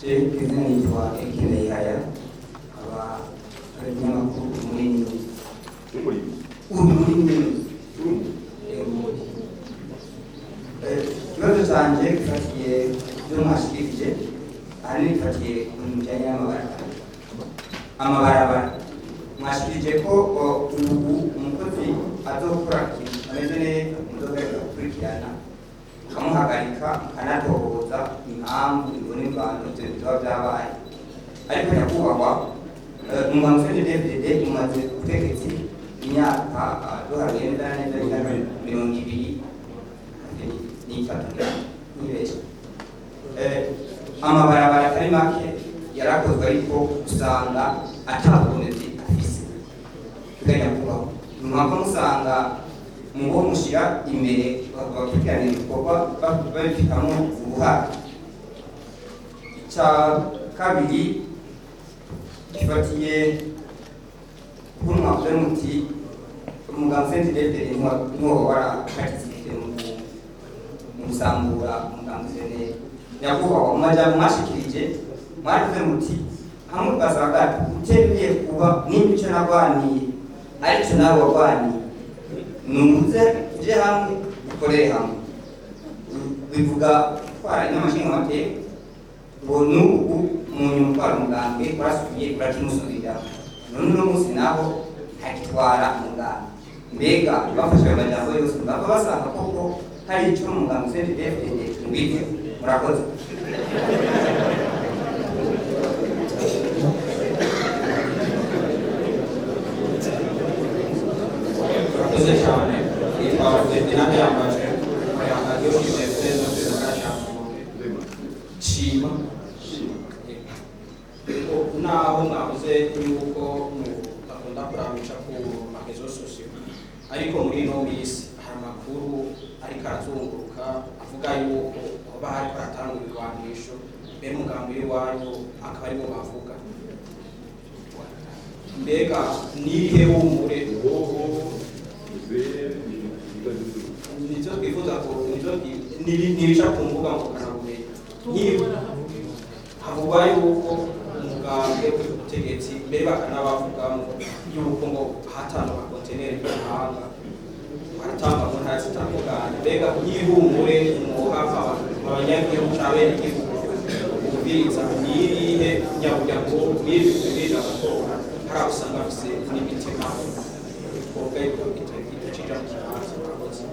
Je izina nitwa Ekene Yaya, aba ari umunyamakuru muri News. Urumuri News. Yego. Ikibazo canje gifatiye ku byo mwashikirije, ahanini gifatiye ku bintu bijanye n'amabarabara. Amabarabara mwashikirije ko ubu umukozi azokora ikintu ameze neza, muzogerageza gukurikirana, mukamuhagarika, mukanatohoza impamvu ibona imvano ivyo biba vyabaye. Ariko nyakubahwa, umuhanzi CNDD-FDD umaze ku butegetsi imyaka, duharuye neza na neza, imyaka 23 ntibeshye. Amabarabara atari make yarakozwe, ariko usanga ata bukomezi afise. Tuganya kubaho mwaka musanga mu bo mushyira imbere bakurikirana ibikorwa babifitamo uruhara. Icya kabiri gifatiye kuri mwavuze muti umugambi CNDD-FDD ntiwoba warakatize mu gusambura umugambi CNDD. Nyakubahwa, mu majambo mwashikirije mwaravuze muti hamwe ugasanga utemeye kuba nimba ico nagwaniye arico nawe wagwaniye, nuze tuje hamwe, dukorere hamwe. Bivuga gutwara inama nshingamateka ngo n'ubu mu nyuma utwara umugambwe warasubiye urakimusubirira, none uno munsi naho ntakitwara umugambwe. Mbega bafashe ayo majambo yose bava basanga koko hari ico umugambwe CNDD-FDD ngwivyo? Murakoze. Murakoze cyane. Yitwa Ferdinand Yambaje, radiyo Universite no gisagara ca Rumonge. Shima ko naho mwavuze yuko mudakunda kuramisha ku ma réseaux sociaux, ariko muri ino minsi hari amakuru ariko arazunguruka avuga yuko hoba hariko haratangwa ibigwanisho, mbere umugambi w'iwanyu akaba aribo bavuga. Mbega nihe humure nivyo twifuza ko nivyo nibica ku mbuga ngurukanabumenyi? Havugwa yuko umugambwe uri ku butegetsi, mbere bakanabavugamo yuko ngo hatangwa amakonteneri y'amahanga, haratangwa mu ntara zitandukanye. Mbega nk'ihumure mwoha abanyagihugu canke abenegihugu bumviriza nirihe nyaburya ngo mw'ibi bimirije amatora, hari abo usanga bafise n'imitima twovuga yuko idacija mu kibanza? Murakoze.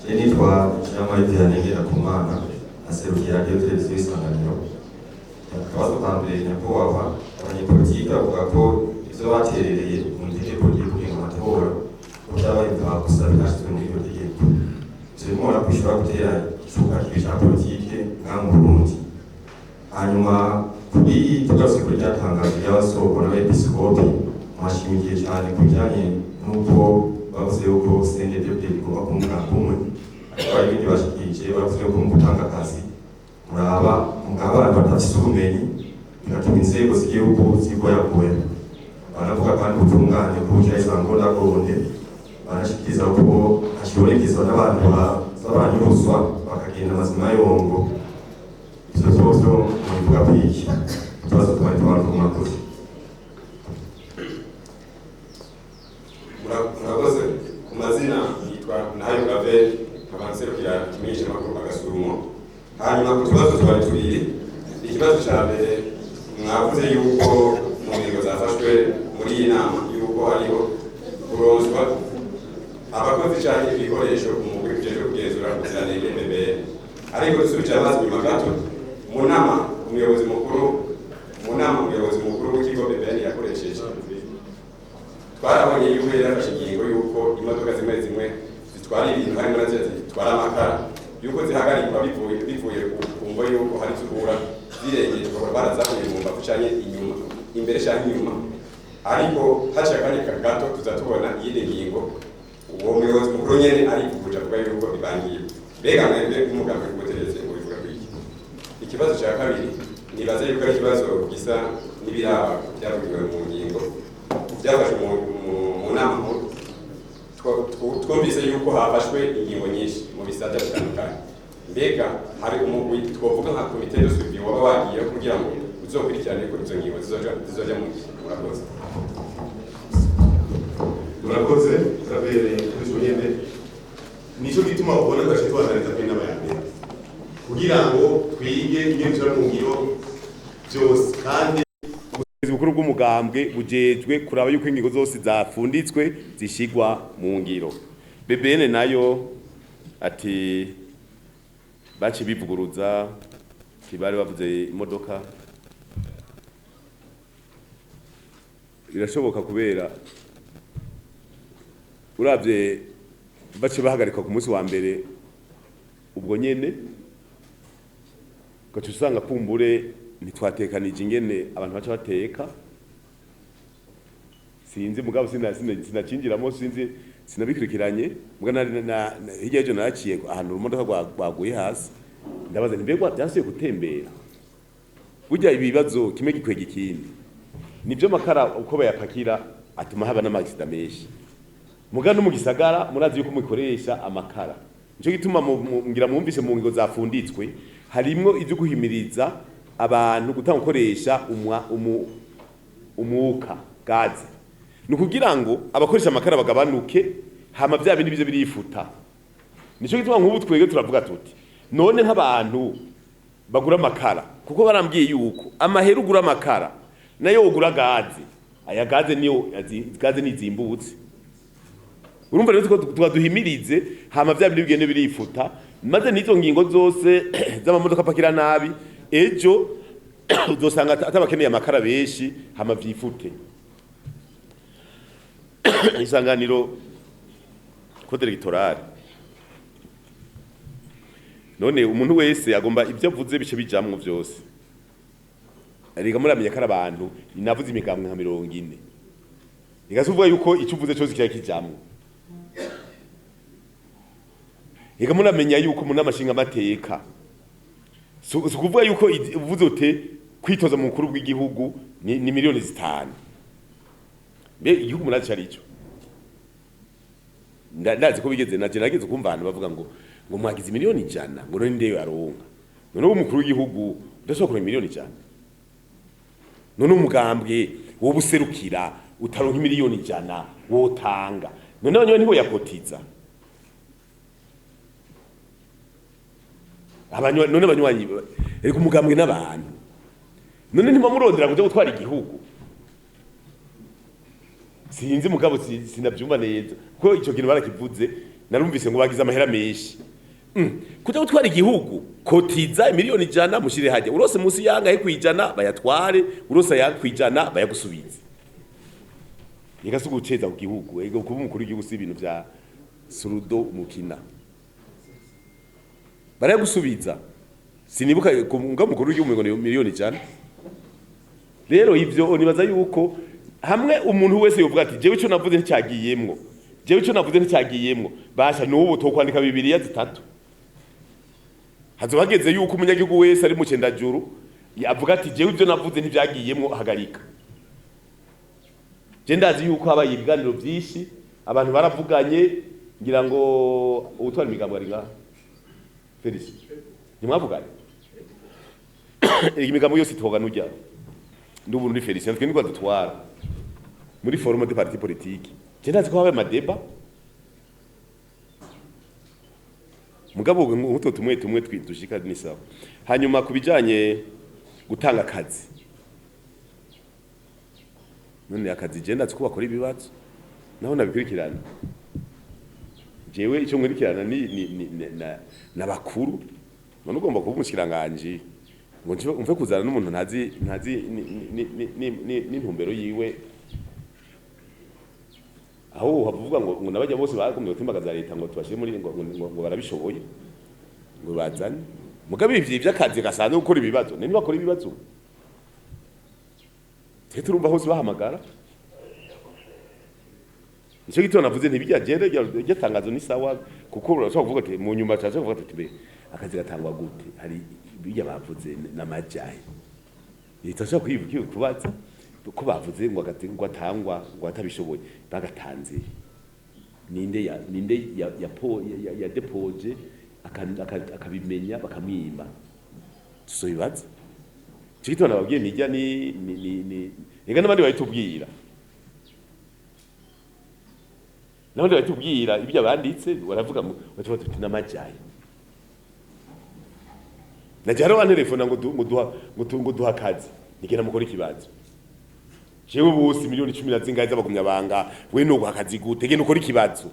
Je nitwa Jean Marie Vianney Ngendakumana, aserukiye Radiyo Televiziyo Isanganiro. Akabazo ka mbere, nyakubahwa, abanyepolitike bavuga ko ivyo baterereye mu itegeko ryo kugenga amatora ko vyabaye imfagusa, bitashyizwe muri iryo tegeko. Ivyo bimubona ko bishobora gutera icuka kibi ca politike ngaha mu Burundi? Hanyuma kuri tugarutse kuri rya tangazo ry'abasoko n'abepiskopi, mwashimikiye cyane ku bijyanye n'uko bavuze yuko CNDD-FDD igomba kuba umugambi umwe, ariko hari ibindi bashikirije. Bavuze yuko mu gutanga akazi muraba mugaba abantu badafise ubumenyi, bigatuma inzego z'igihugu zigoyagoya. Banavuga kandi ubutungane kubuca isango ndagonde, banashikiriza ko hashibonekeza n'abantu b'abanyuruzwa bakagenda amazima yongo. Ivyo vyose mubivuga kwiki? Utubazo twari twaruka. Murakoze. Murakoze. Ku mazina yitwa Nahayo Gavel, nkaba nserukira ikimenyeshamakuru Agasumo. Hanyuma ku tubazo twari tubiri, ikibazo ca mbere, mwavuze yuko mu ngingo zafashwe muri iyi nama yuko hariho kuronswa abakozi canke ibikoresho umugwi ujejwe kugenzura ubuziranenge BBN. Ariko dusubije amaso inyuma gato, mu nama umuyobozi mukuru w'ikigo BBN yakoresheje, twarabonye yuko yari yafashe ingingo yuko imodoka zimwe zimwe zitwara ibintu, harimo na ziriya zitwara amakara, yuko zihagarikwa bivuye ku mvo yuko hari zuhura zirengeje, bakaba barazahuye mu mbavu canke inyuma, imbere canke inyuma. Ariko haciye akanya gato tuza tubona iyindi ngingo, uwo muyobozi mukuru nyene arivuguje avuga yuko bibangiye. Mbega mwebwe nk'umugambi w'ubutegetsi mubivuga kwiki? Ikibazo cya kabiri, nibaza yuko ari ikibazo gisa n'ibiraba byavugiwe mu ngingo byafashwe mu nama nkuru. Twumvise yuko hafashwe ingingo nyinshi mu bisata bitandukanye. Mbega Hari umugwi twovuga nka comité de suivi waba wagiye kugira ngo uzokurikirane ko izo ngingo zizoja mu ngiro? Murakoze. Murakoze. Turabereye kuri ico nyene. Nico gituma ubona twaciye tubandaniza kuri inama ya mbere kugira ngo twige ingene tuja mu ngiro vyose kandi Ubuyobozi bukuru bw'umugambwe bujejwe kuraba yuko ingingo zose zafunditswe zishigwa mu ngiro. BBN nayo ati baci bivuguruza, ati bari bavuze imodoka. Birashoboka, kubera uravye bace bahagarikwa ku munsi wa mbere, ubwo nyene ugaca usanga kumbure ntitwatekanije ingene abantu baca bateka. Sinzi, mugabo sinacinjiramo, sinzi, sinabikurikiranye. Muga hirya y'ejo naraciye ahantu urumodoka rwaguye hasi, ndabaza nti: "Mbega byasubiye gutembera?" Burya ibibazo kimwe gikwega ikindi. Nivyo, makara uko bayapakira atuma haba n'ama accidents menshi. Muga no mu gisagara murazi yuko mukoresha amakara. Nico gituma ngira mwumvise mu ngingo zafunditswe harimwo ivyo guhimiriza abantu gutanga gukoresha umwuka, gaz. Ni ukugira ngo abakoresha amakara bagabanuke, hama vya bindi bize birifuta. Nico gituma nk'ubu twebwe turavuga tuti: none nk'abantu bagura amakara, kuko barambwiye yuko amahera ugura amakara nayo ugura gaz, aya gaz niyo gaz nizimbutse. Urumva rero ko tubaduhimirize, hama vya bindi bigende birifuta, maze n'izo ngingo zose z'amamodoka apakira nabi, ejo uzosanga atabakeneye amakara benshi, hama vyifute. Isanganiro, code électoral. None umuntu wese agomba ibyo avuze bice bijamwo vyose. Erega muramenya ko ari abantu, navuze imigambwe nka 40. Reka uvuga yuko icyo uvuze cyose kiba kijamwo. Reka muramenya yuko mu nama nshingamateka si ukuvuga yuko uvuze ute kwitoza mu mukuru w'igihugu ni miliyoni 5. Mbe igihugu murazi cari ico? Ndazi ko bigeze naje nageze kumva abantu bavuga ngo mwagize miliyoni 100, ngo none ndeyo aronka. None umukuru w'igihugu udashobora kuronka miliyoni 100? None umugambwe wowe userukira utaronka miliyoni 100 wotanga? None abanyawe ntibo yakotiza? None abanywanyi, reka, umugambwe n'abantu, none ntimamurondera kuja gutwara igihugu? Sinzi, mugabo sinavyumva neza kuko ico kintu barakivuze, narumvise ngo bagize amahera menshi. Kuja gutwara igihugu, kotiza miliyoni 100, mushire hajya, urose musi yangahe kwijana bayatware, urose aya kwijana bayagusubize. Reka si uguceza ku gihugu. Ego, kuba umukuru w'igihugu si ibintu vya surudo mukina. Barayagusubiza. Sinibuka nga umukuru w'igihugu ngo ni miliyoni 100. Rero ivyo nibaza yuko hamwe umuntu wese yovuga ati: "Jewe ico navuze nticyagiyemwo, jewe ico navuze nticyagiyemwo," basha n'ubu tokwandika bibiliya zitatu. Hazoba hageze yuko umunyagihugu wese ari mu cendajuru avuga ati: "Jewe ivyo navuze ntivyagiyemwo, hagarika." Je ndazi yuko habaye ibiganiro vyinshi, abantu baravuganye. Ngira ngo uwutwara imigambo ari ngaha, Felicien, ntimwavuganye? Imigambo yose itoga nujya n'ubu muri Felicien, twe nibwo dutwara muri forum de parti politique. Je ndazi ko habaye ama débats, mugabo nk'utwo tumwe tumwe twidushika ni sawa. Hanyuma ku bijanye gutanga akazi, none akazi, je ndazi ko bakora ibibazo, naho nabikurikirana. Jewe icyo nkurikirana ni n'abakuru. None ugomba kuba umushikiranganji ngo mve kuzana n'umuntu ntazi n'intumbero yiwe, aho uhavuga ngo nabajya bose bagumye gutimbagaza leta ngo tubashire muri ngo barabishoboye, ngo bazane. Mugabe ivyo vy'akazi gasanzwe, gukora ibibazo, none bakora ibibazo twe turumva hose bahamagara. Nico gituma navuze ntibijya jere rya tangazo ni sawa, kuko urashobora kuvuga ati mu nyuma cyangwa kuvuga ati: "Be akazi gatangwa gute?" Hari bijya bavuze n'amajahe, leta ashobora kwivuga kubaza ko bavuze ngo agati ngo atangwa ngo atabishoboye bagatanze. Ninde ya ninde ya ya, po, ya déposé akabimenya bakamwima, tuzobibaza. Ico gituma nababwiye nijya ni ega n'abandi bayitubwira, n'abandi bayitubwira ibyo abanditse baravuga ngo batuba tuti n'amajayi. Naje hariho wantelefona ngo ngo duha akazi, nigenda mukora ikibazo. Jewe bose miliyoni 10 na zingahe z'abagumya banga, we no guha akazi gute? Genda ukora ikibazo.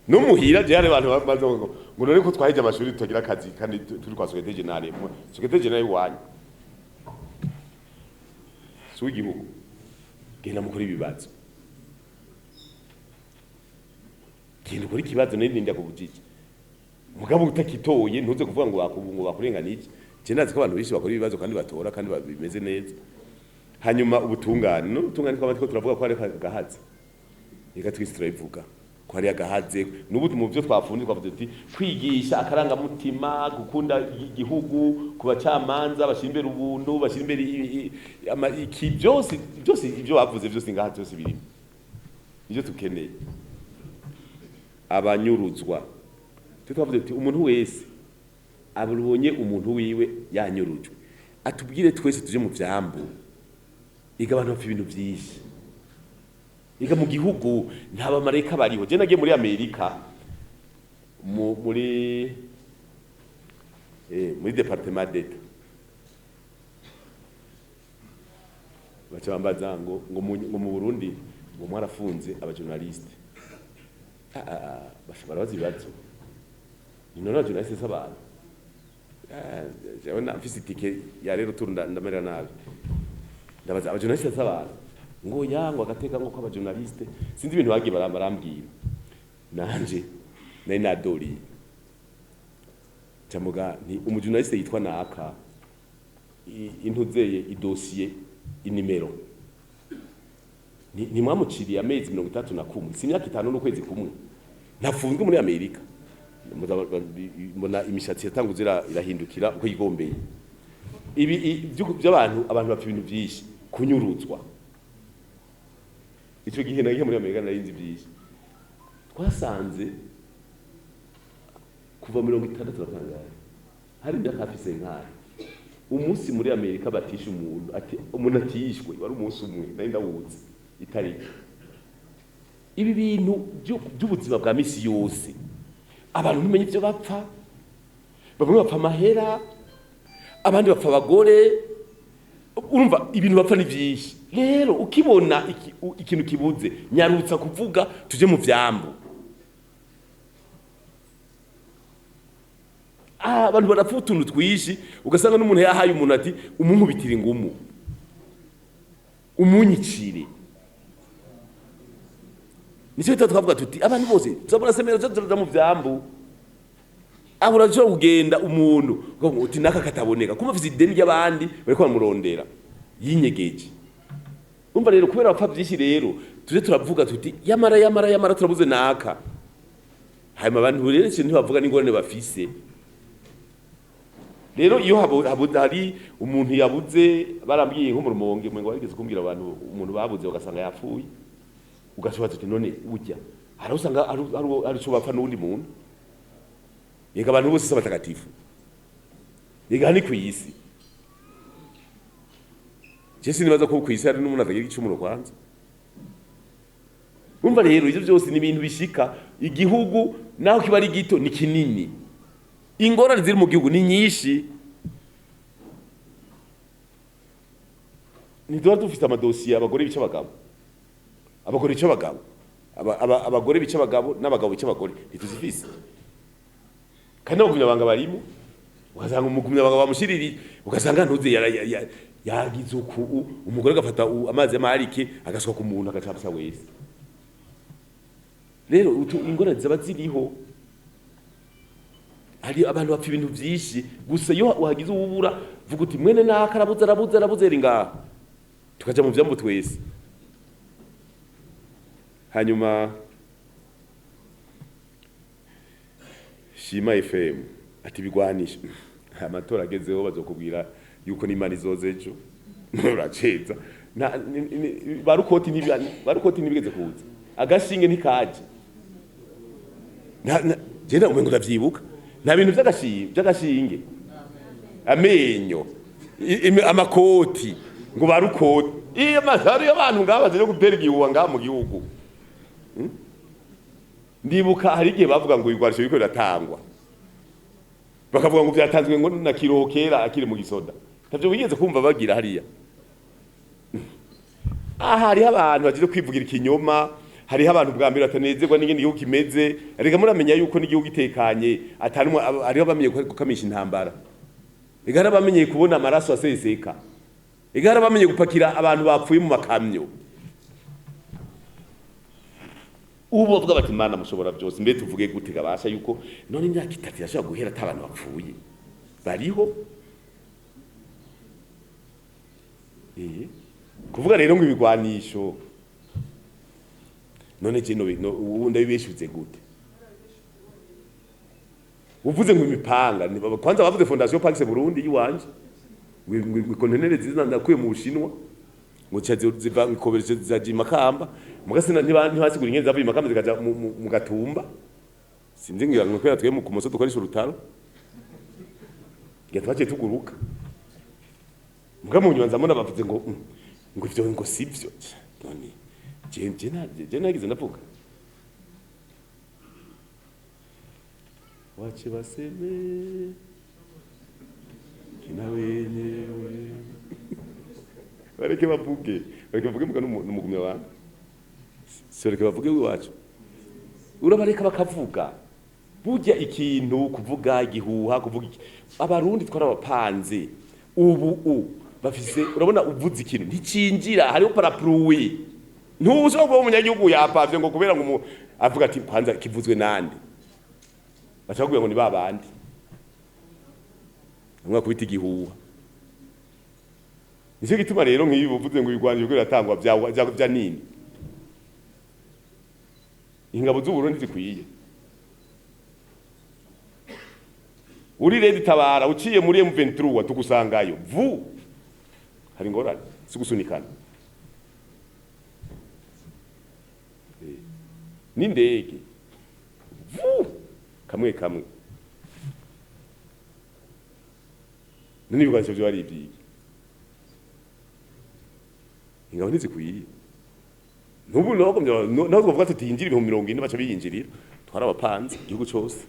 No muhira je hari abantu babaza ngo none ko twaheje amashuri tutagira akazi kandi turi kwa Société Générale. Société Générale iwanyu si uw'igihugu. Genda mukora ibibazo, genda ukora ikibazo, nari ndakubujije. Mugabo utakitoye ntuze kuvuga ngo ngo bakurenganije. Je ndazi ko abantu benshi bakora ibibazo kandi batora kandi bimeze neza. Hanyuma ubutungane, no ubutungane twaba turiko turavuga ko hari agahaze, reka twese turabivuga ko hari agahaze. N'ubu mu byo twafunze twavuze tuti kwigisha akarangamutima, gukunda igihugu ku bacamanza, bashyira imbere ubuntu, bashyira imbere iki byose byose ibyo bavuze byose ngaha byose birimo nibyo tukeneye. Abanyuruzwa twe twavuze tuti umuntu wese abonye umuntu wiwe yanyurujwe atubwire, twese tuje mu vyambu. Ega abantu bapfa ibintu vyinshi. Ega mu gihugu nta bamarayika bariho. Je nagiye muri Amerika muri département d'État, baca bambaza ngo mu Burundi ngo mwarafunze abajournaliste. Ah, ah, ah, basha barabaza ibibazo ni none abajournaliste s'abantu? Ah, jewe mfise itike ya rero turu ndamera nabi. Ndabaza abajournaliste s'abantu? Ngo ya, ngo agateka ngo kw'abajournaliste, sinzi ibintu bagiye barambwira, nanje nari nadoriye camuga nti umujournaliste yitwa naka, intuzeye idosiye inimero ntimwamuciriye amezi 31, si imyaka 5 n'ukwezi kumwe ntafunzwe muri Amerika. Mbona imishatsi yatanguze irahindukira uko yigombeye. Ibi by'abantu, abantu bapfa ibintu byinshi, kunyuruzwa. Ico gihe nagiye muri Amerika nari nzi byinshi. Twasanze kuva 60 na kangahe, hari imyaka hafi senkari, umunsi muri Amerika batisha umuntu, ati umuntu atishwe wari umunsi umwe nari ndawuzi itariki. Ibi bintu by'ubuzima bwa misi yose, abantu ntumenye ivyo bapfa. Bamwe bapfa amahera, abandi bapfa abagore. Urumva ibintu bapfa ni byinshi. Rero ukibona ikintu kibuze, nyarutsa kuvuga tuje mu vyambu. Ah, abantu barapfa utuntu twishi, ugasanga n'umuntu yahaye umuntu ati umunkubitira ingumu, umunyicire. Nicyo bita twavuga tuti abantu bose tuzabona semera turaja mu vyambu. Aho urashobora kugenda umuntu ukavuga uti naka kataboneka, kumva afise ideni ry'abandi bariko baramurondera yinyegeje. Umva rero, kubera bapfa byinshi rero tuje turavuga tuti yamara yamara yamara turabuze naka. Hanyuma abantu rero ikintu ntibavuga n'ingorane bafise. Rero iyo hari umuntu yabuze, barambwiye nko mu Rumonge ngo barigeze kumbwira abantu umuntu babuze ugasanga yapfuye, ugashobora tuti none urya hari usanga hari ico bapfa n'uwundi muntu. Yega abantu bose si abatagatifu, yega ni kw'isi. Je sinibaza ko kw'isi hari n'umuntu atagira igicumuro kwanza. Umva rero, ivyo byose ni ibintu bishika. Igihugu naho kiba ari gito ni kinini, ingorane ziri mu gihugu ni nyinshi. Ntituba dufite amadosiye abagore bica abagabo, abagore bica abagabo, abagore bica abagabo n'abagabo bica abagore, ntituzifise. Kandi n'abagumyabanga barimo, ugasanga umugumyabanga bamushiririye, ugasanga ntuze yagize uku, umugore agafata amazi y'amarike agasuka ku muntu agacapsa wese. Rero ingorane zaba ziriho, hari abantu bapfa ibintu byinshi. Gusa iyo wagize uwubura, vuga uti mwene naka arabuze, arabuze, arabuze, eri ngaha, tukaja mu vyambo twese. Hanyuma Shima FM ati bigwanisha amatora agezeho bazokubwira yuko n'Imana izoza ejo. Uraceza barukoti ntibigeze kuza, agashinge ntikaje. Je umengo ndavyibuka, nta bintu vy'agashinge, amenyo, amakoti ngo barukoti, iyo masari y'abantu ngabaze no gutera igihuha ngaha mu gihugu. Ndibuka hari igihe bavuga ngo ibigwanisho biriko biratangwa, bakavuga ngo vyatanzwe ngo na Kiroho kera akiri mu gisoda. Ntavyo wigeze kumva bagira hariya. Aha hariho abantu bagiye kwivugira ikinyoma, hariho abantu bwa mbere batanezerwa n'ingene igihugu kimeze. Reka muramenya yuko n'igihugu gitekanye atanumwe, hariho abamenye gukamisha intambara, reka hari abamenye kubona amaraso aseseka, reka hari abamenye gupakira abantu bapfuye mu makamyo. Ubu bavuga bati Imana mushobora byose, mbe tuvuge gute gabasha yuko none imyaka 3 irashobora guhera ata abantu bapfuye bariho? Kuvuga rero ngo ibigwanisho none je no ubu ndabibeshuze gute? Uvuze ngo imipanga, kwanza bavuze Fondation Pax Burundi yiwanje ngo kontenere ziza ndakuye mu Bushinwa, ngo cha ziva ikobereje zaji Makamba, mugasina ntibasigura ingene zavuye Makamba zikaja mu Gatumba. Sinzi ngira ngo kwera twe mu kumoso dukoresha urutaro ngira twaciye tuguruka, muga mu nyuma nzamona bavuze ngo ngo ivyo ngo sivyo. None je nagize ndavuga wache baseme kina wenyewe, bareke bavuge, bareke bavuge muga n'umugumya wa si bareke bavuge iwacu, urabareka bakavuga. Burya ikintu kuvuga igihuha, kuvuga iki, abarundi twarabapanze ubu bafise, urabona uvuze ikintu nticinjira, hariho parapluie. Ntushobora kuba umunyagihugu yapavye ngo kubera ngo avuga ati kwanza kivuzwe nande, baca bakubwira ngo ni babandi bamwe kubita igihuha. Nicyo gituma rero nk'iyo uvuze ngo ibigwaniro biratangwa vya nini, ingabo z'u Burundi zikwiye. Uri redi tabara uciye muri M23 tugusangayo vu, hari ingorane sigusunikana n'indege vu kamwe kamwe. None ibigwanisho vyo ari ivyiki? Ingabo ntizikwiye. Nubu naho twovuga tuti yinjira 40,000 baca biyinjirira, twarabapanze igihugu cose.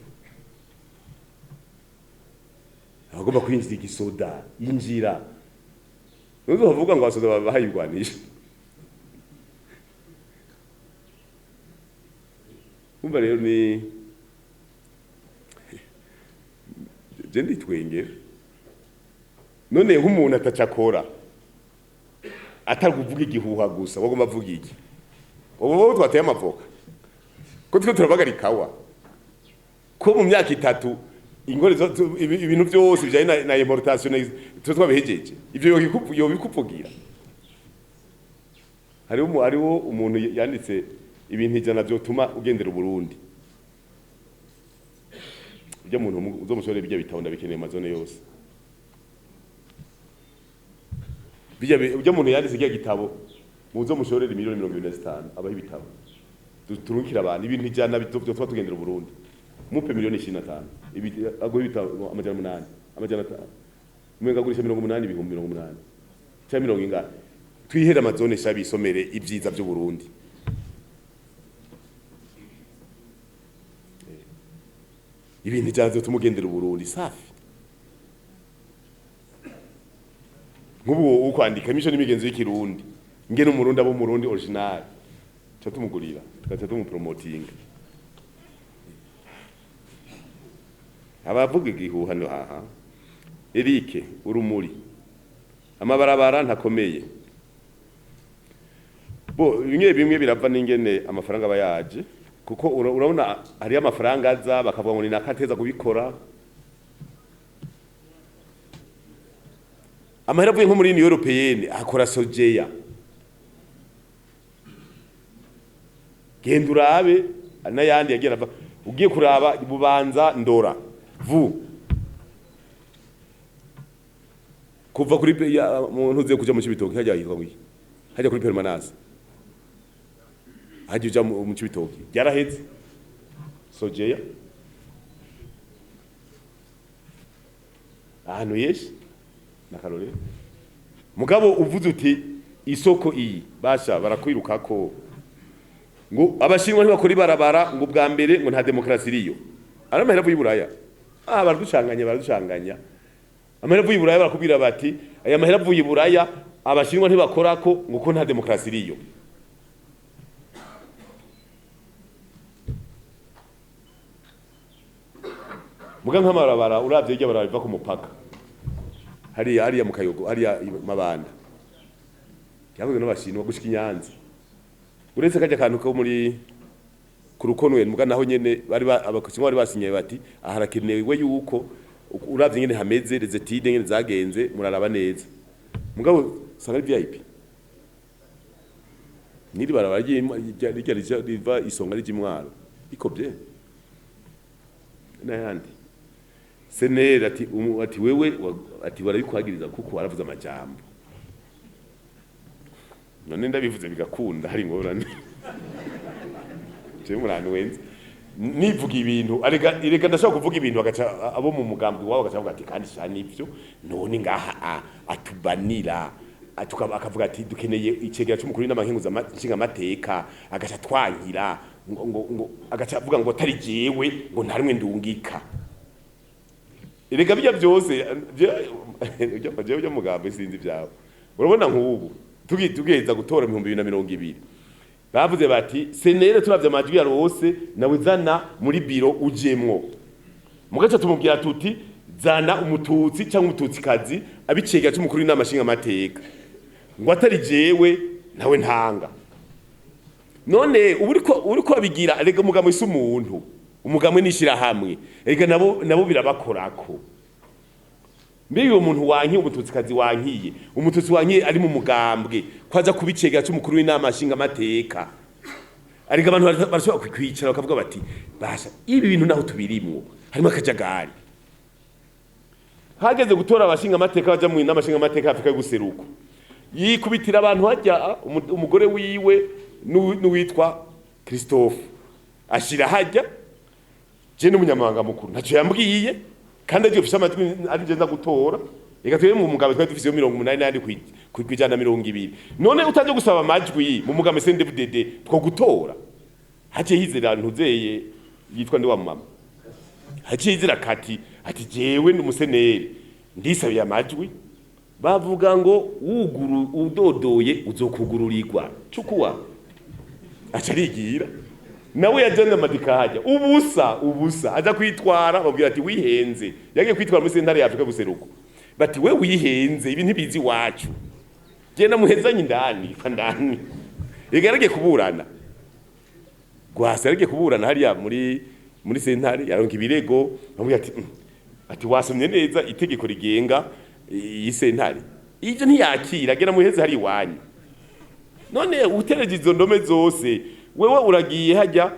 Abagomba kwinjira igisoda yinjira, nuzovuga ngo abasoda babahaye ibigwanisho. Umva rero ni je nditwengera. None nk'umuntu atacakora atari kuvuga igihuha gusa, wagomba avuga iki? Ubu twateye amavoka ko twe turabagara ikawa, ko mu myaka 3 ingore ibintu byose bijanye na importation twe twabihejeje, ivyo yobikuvugira. Hariho umuntu yanditse ibintu 100 vyotuma ugendera Burundi. Ibyo muntu uzomushorera ibyo bitabo ndabikeneye amazone yose. Ibyo muntu yanditse igihe gitabo muzomushorera miliyoni 25 abaho ibitabo turungikira abantu ibintu 100 vyotuma tugendera Burundi. Mupe miliyoni 25 ago ibitabo 800 500 mwenga gurisha 80 ibihumbi 80 cyangwa mirongo ingana, twihere amazone shabisomere ibyiza by'u Burundi. Ibintu byazo tumugendera Burundi safi. Nk'ubu ukwandika imico n'imigenzo y'ikirundi, ngene umurundi abo umurundi original, cha tumugurira tukaca tumupromotinga. Abavuga igihuha no aha Eric urumuri amabarabara ntakomeye. Bo bimwe bimwe birava n'ingene amafaranga aba yaje, kuko urabona hari amafaranga aza bakavuga ngo ni nakateza kubikora. Amahera avuye nko muri Union Européenne akora sojeya, genda urabe n'ayandi yagiye arava. Ugiye kuraba Bubanza Ndora vu kuva kuri muntu uze kuja mu Cibitoke hajya yitwa ngo hajya kuri permanence hajya uja mu Cibitoke byaraheze. Sojeya ahantu yeshi nakarorero. Mugabo uvuze uti isoko iyi basha barakwirukako ngo abashinwa ntibakora ibarabara, ngo bwa mbere ngo nta demokarasi iriyo. Ari amahera avuye i Buraya, baraducanganya, baraducanganya. Amahera avuye i Buraya barakubwira bati aya mahera avuye i Buraya abashinwa ntibakorako ngo ko nta demokarasi iriyo. Muga nk'amabarabara uravye irya barabara riva ku mupaka hariya, hariya mu Kayogo, hariya i Mabanda, ryakozwe n'abashinwa gushika i Nyanza, uretse kajya kantu ko muri ku Rukonwe. Muga naho nyene bari abashinwa bari basinye bati aha harakenewe yuko uravye nyene hameze les études nyene zagenze, muraraba neza. Mugabo usanga ari VIP niri barabara rijya riva Isonga rija i Mwaro ikobye n'ayandi. Seneri ati ati wewe ati barabikwagiriza kuko waravuze amajambo. None ndabivuze bigakunda, hari ingorane? Je murantu wenze nivuga ibintu, arega erega ndashobora kuvuga ibintu bagaca abo mu mugambi wabo bagaca bavuga ati kandi sha nivyo, none ngaha atubanira akavuga ati dukeneye icegera c'umukuru w'inama nshingamateka, agaca twankira ngo agaca avuga ngo atari jewe ngo nta rimwe ndungika. Erega bijya byose jewe byo mugambi sinzi ibyawe. Urabona nk'ubu tugiheza gutora 2020, bavuze bati senere turavye amajwi yarose nawe zana muri biro ujemwo. Mugaca tumubwira tuti zana umututsi cyangwa umututsikazi abicegera c'umukuru w'inama nshingamateka, ngo atari jewe nawe ntanga. None ubu uriko abigira, erega umugambi si umuntu, umugambi nishira hamwe, erega nabo birabakorako. Mbega uwo muntu wankiye, umututsikazi wankiye, umututsi wankiye ari mu mugambwe kwaza kubicegera c'umukuru w'inama nshingamateka, ariko abantu barashobora kwicara bakavuga bati basha ibi bintu naho tubirimwo harimo akajagari. Hageze gutora abashingamateka baja mu nama nshingamateka ya Afrika y'ubuseruko, yikubitira abantu hajya umugore wiwe n'uwitwa Christophe ashira hajya, je n'umunyamabanga mukuru ntaco yambwiye, kandi agiye ufise amajwi ari je nza gutora. Reka twebwe mu mugambi twari dufise 84 ku 120, none utaje gusaba amajwi mu mugambi CNDD-FDD two gutora? Haciye hizera ntuzeye yitwa ndi wa mama, haciye hizera kati ati jewe ndi umuseneri ndisabiye amajwi. Bavuga ngo wuguru udodoye uzokugururirwa, cukuwa aca arigira nawe yajyanye amadika hajya ubusa ubusa, aja kwitwara babwira ati wihenze. Yagiye kwitwara muri sentare ya Afrika guseruko, bati we wihenze, ibi ntibizi iwacu, genda muhezanye indani fa ndani. Yageragiye kuburana gwasa, yaragiye kuburana hariya muri sentare, yaronka ibirego, bamubwira ati ati wasomye neza itegeko rigenga iyi sentare?" Ivyo ntiyakira, gera muheze hari iwanyu. None utereje izo ndome zose, wewe uragiye hajya,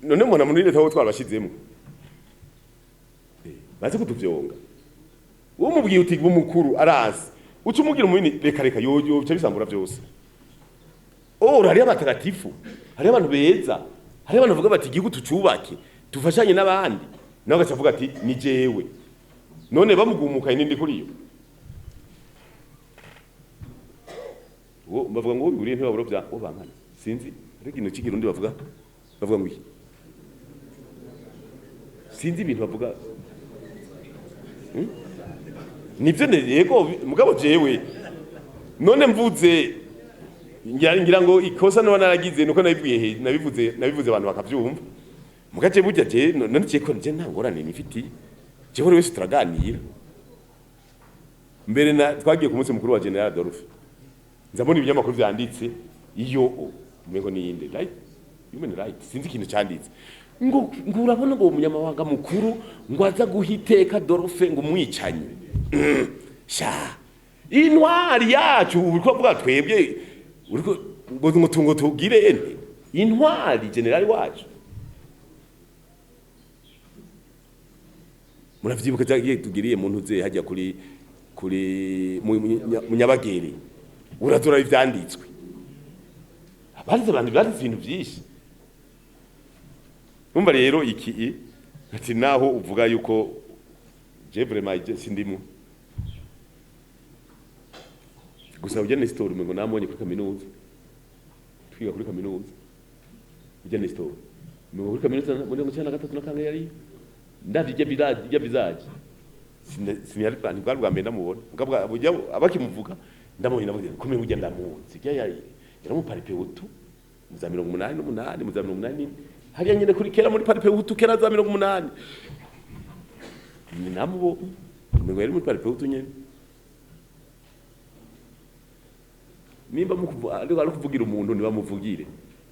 none mbona muri leta ho twarabashizemo baze kutuvyonga. Uwo mubwiye uti umukuru arazi, uca umubwira umubini, reka reka yo bica bisambura byose. Oh, hariyo abatagatifu, hariyo abantu beza, hariyo abantu bavuga bati igihugu tucubake tufashanye n'abandi, nawe agaca avuga ati ni jewe. None bamugumukaye nindi kuri yo uwo bavuga ngo biguriye ntibabura bya uwo bankana. Sinzi ariko ikintu cy'ikirundi bavuga ngo iki, sinzi ibintu bavuga. Nivyo yego, mugabo jewe none mvuze ngira ngo ikosa noba naragize nuko nabibwiye nabivuze abantu bakavyumva. Mugace burya je none je ko je nta ngorane nifitiye, jewe buri wese turaganira. Mbere na twagiye ku munsi mukuru wa General Adolphe, nzabona ibinyamakuru vyanditse iyo umengo ni inde right human right, sinzi ikintu cyanditse ngo urabona ngo umunyamabanga mukuru ngo aza guhiteka Adolphe ngo umwicanyi. Sha intwari yacu uriko avuga twebwe uriko ngo tugire ente intwari generali wacu. Muravyibuka cyagiye tugiriye mu ntuze hajya kuri Munyabagere, uratura ivyanditswe abandi abantu banditse ibintu vyinshi. Numva rero iki ati naho uvuga yuko je vraiment je sindimu gusa ujya Nestor umengo namubonye kuri kaminuza, twiga kuri kaminuza. Ujya Nestor umengo kuri kaminuza muri 93 na kangahe yari ndavye ijya village, ijya visage sinari bwa bwa mbere ndamubona. Bwa bujya abakimuvuga ndamubona, ndavuga komeye ujya ndamuzi, ijya yari yaramuparipe utu mu za 88, mu za 80 hariya nyene kuri kera muri Palipehutu kera za 80 ni namubo umengo yari muri Palipehutu nyene. Nimba mukuvuga ariko ari kuvugira umuntu ntibamuvugire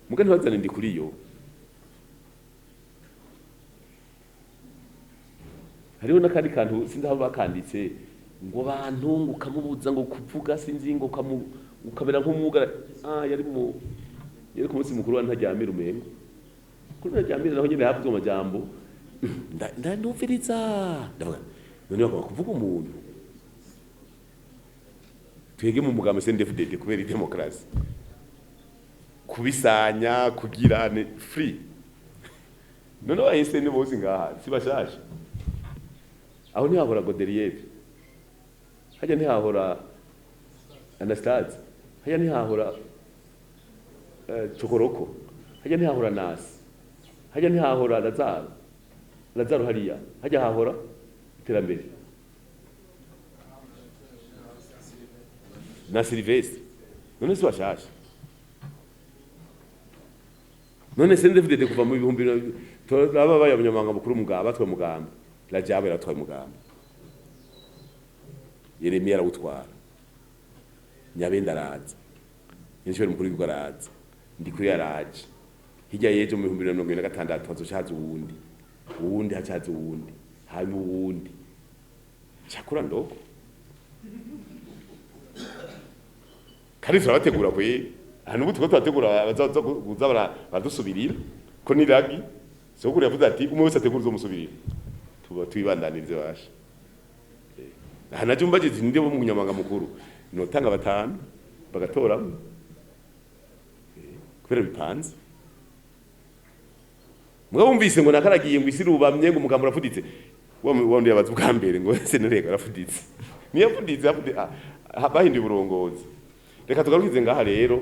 muga ntibazane ndi kuri yo. Hariho n'akandi kantu sinzi aho bakanditse ngo abantu ngo ukamubuza ngo kuvuga sinzi ngo ukamera nk'umwuga. Yari mu yari ku munsi mukuru wa Ntaryamira, umengo kuri Ntaryamira naho nyene havuzwe amajambo ndumviriza ndavuga none bagomba kuvuga umuntu. Twege mu mugambi CNDD-FDD kubera demokrasi kubisanya kugira ne free none bahise ni bose ngaha si bashasha. Aho ntihahora Godelieve, hajya ntihahora Anastase, hajya ntihahora Chokoroko, hajya ntihahora Nasi, hajya ntihahora Lazaro, Lazaro hariya hajya hahora iterambere na Silvestre. None si bashasha? None CNDD-FDD kuva mu bihumbi aba baye abanyamabanga mukuru mugamba batwaye umugamba, Rajab yaratwaye umugamba, Yeremiya arawutwara, Nyabenda araza, Nyinshobora mukuru w'igihugu araza, Ndikuri yaraje, hirya y'ejo mu 2026 hazoca haza uwundi, uwundi haca haza uwundi, hanyuma uwundi cakura ndoko kandi turabategura kwe ahantu ubu turiko turategura abazoza kuza baradusubirira ko niragi sogokuru yavuze ati umwe wese ategura uzomusubirira, tuba twibandanirize basha. Aha naje mbagize ninde bo munyamanga mukuru notanga batanu bagatoramo kubera bipanze. Mugabo wumvise ngo nakaragiye ngo isi rubamye ngo umugambo urafuditse, wa wundi yabaza ubwa mbere ngo ese nurega arafuditse, ntiyafuditse, bahinduye uburongozi. Reka tugarukize ngaha rero.